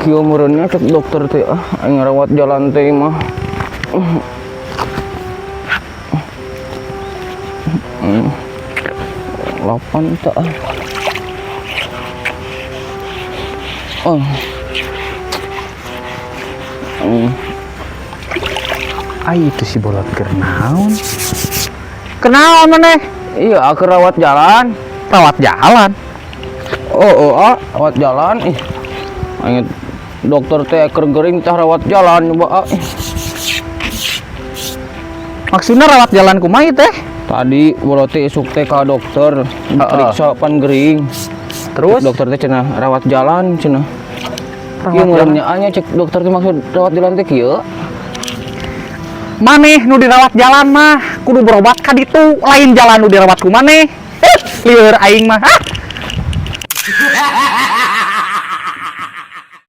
Kieu meureun nya cek dokter teh, ah, aing rawat jalan teh mah. Lapan tak ah. Oh. Ai, itu si bolot keur naon? Kenaon maneh? Iya, aku rawat jalan. Rawat jalan. Oh, ah, rawat jalan. Ih. Aing dokter teh keur gering tah rawat jalan coba ah. Ih. Maksudnya rawat jalan kumaha ieu teh? Tadi bolot teh isuk teh ka dokter, periksa pan gering. Terus? Cek dokter teh cenah rawat jalan cenah. Rawat Kieu jalan. meureun nya cek dokter teh maksud rawat jalan teh kieu. Maneh nu dirawat jalan mah kudu berobat ka ditu, lain jalan nu dirawat ku maneh. Eh, lieur aing mah. Ah.